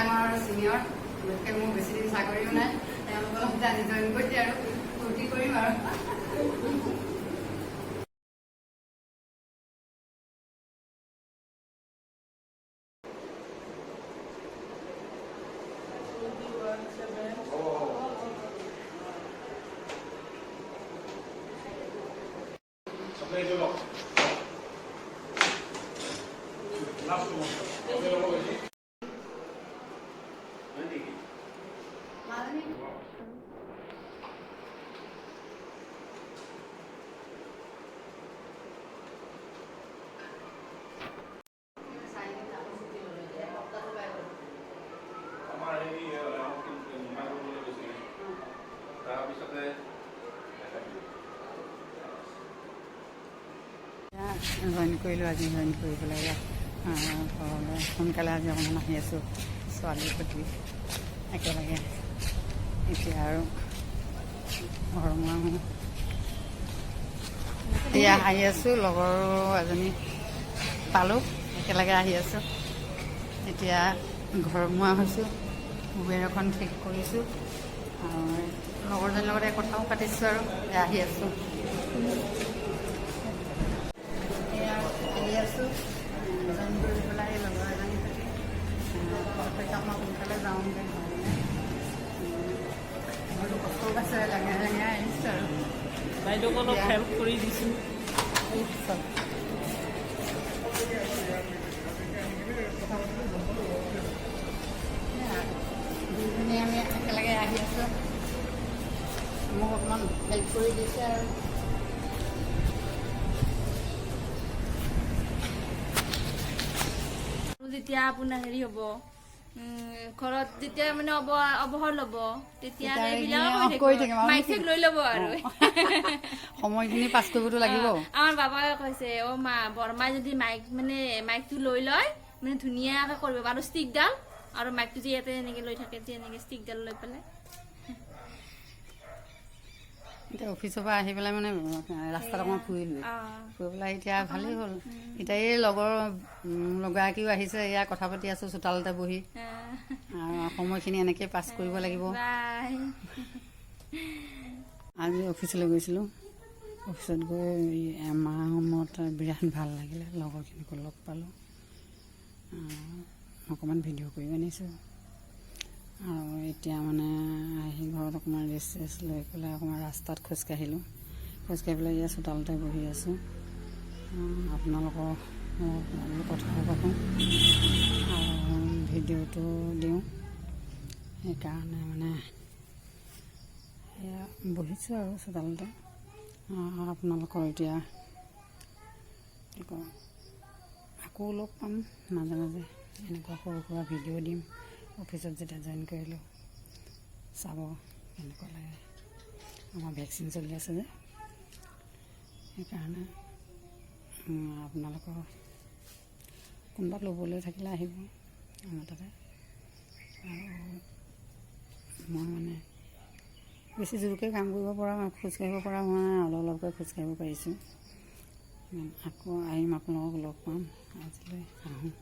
ডাঙৰ আৰু ছিনিয়ৰ, গতিকে মোৰ বেছি দিন চাকৰিও নাই। তেওঁলোকৰ লগত আজি জইন কৰি আৰু ফূৰ্তি কৰিম আৰু। মাজনী। চাৰিদিন আকৌ ছুটি ল'লোঁ, এতিয়া এসপ্তাহটো পাই গ'লোঁ। আমাৰ এই কৰিবলৈ গৈছিলে, তাৰপিছতে জইন কৰিলোঁ আজি। জইন কৰি পেলাই ঘৰলৈ সোনকালে আজি অকণমান আহি আছোঁ ছোৱালীৰ সৈতে একেলগে। এতিয়া আৰু ঘৰমুৱা হওঁ। এতিয়া আহি আছোঁ, লগৰো এজনী পালোঁ, একেলগে আহি আছোঁ। এতিয়া ঘৰমুৱা হৈছোঁ, উবেৰ এখন ঠিক কৰিছোঁ আৰু লগৰজনীৰ লগতে কথাও পাতিছোঁ আৰু আহি আছোঁ। এয়া আহি আছোঁ জইন কৰি পেলাই লগৰ এজনীৰ সৈতে। ঘৰত মই সোনকালে যাওঁগৈ ঘৰলৈ। ঘৰটো কষ্টও পাইছে, লাঙে লাঙে আহিছোঁ আৰু। বাইদেউক অলপ হেল্প কৰি দিছোঁ। চব দুইজনী আমি একেলগে আহি আছোঁ। মোক অকণমান হেল্প কৰি দিছে আৰু। যেতিয়া আপোনাৰ হেৰি হ'ব, ঘৰত যেতিয়া মানে অৱসৰ ল'ব, তেতিয়া তেতিয়া এইবিলাক এইখিনি কৰি থাকিম আৰু। মাইক চাইক লৈ ল'ব আৰু। সময়খিনি পাছ কৰিবতো লাগিব। আমাৰ বাবাই কৈছে, অ' মা, বৰমাই যদি মাইক মানে মাইকটো লৈ লয়, মানে ধুনীয়াকে কৰিব আৰু ষ্টিকডাল আৰু মাইকটো যে ইয়াতে এনেকে লৈ থাকে যে, এনেকে ষ্টিকডাল লৈ পেলাই। এতিয়া অফিচৰ পৰা আহি পেলাই মানে ৰাস্তাত অকণমান ফুৰিলোৱে। ফুৰি পেলাই এতিয়া ভালেই হ'ল। এতিয়া এই লগৰ লগৰাকীও আহিছে, এয়া কথা পাতি আছোঁ চোতালতে বহি। আৰু সময়খিনি এনেকেই পাছ কৰিব লাগিব। বাই। আজি অফিচলৈ গৈছিলোঁ। অফিচত গৈ এই এমাহৰ মূৰত বিৰাট ভাল লাগিলে, লগৰখিনিকো লগ পালোঁ, অকণমান ভিডিঅ' কৰি আনিছোঁ। আৰু এতিয়া মানে আহি ঘৰত অকণমান ৰেষ্ট চেষ্ট লৈ পেলাই অকণমান ৰাস্তাত খোজকাঢ়িলোঁ। খোজকাঢ়ি পেলাই ইয়াত চোতালতে বহি আছোঁ। আপোনালোকৰ লগত কথাও পাতোঁ আৰু ভিডিঅ'টো দিওঁ, সেইকাৰণে মানে এয়া বহিছোঁ আৰু চোতালতে। আপোনালোকৰ এতিয়া কি কয়, আকৌ লগ পাম। মাজে মাজে এনেকুৱা সৰু সুৰা ভিডিঅ' দিম। অফিচত যেতিয়া জইন কৰিলোঁ, চাব কেনেকুৱা লাগে। আমাৰ ভেকচিন চলি আছে যে, সেইকাৰণে আপোনালোকৰ কোনোবা ল'বলৈ থাকিলে আহিব আমাৰ তাতে। আৰু মই মানে বেছি জোৰকৈ কাম কৰিব পৰা, খোজকাঢ়িব পৰা হোৱা নাই, অলপ অলপকৈ খোজকাঢ়িব পাৰিছোঁ। আকৌ আহিম, আপোনালোকক লগ পাম। আজিলৈ আহোঁ।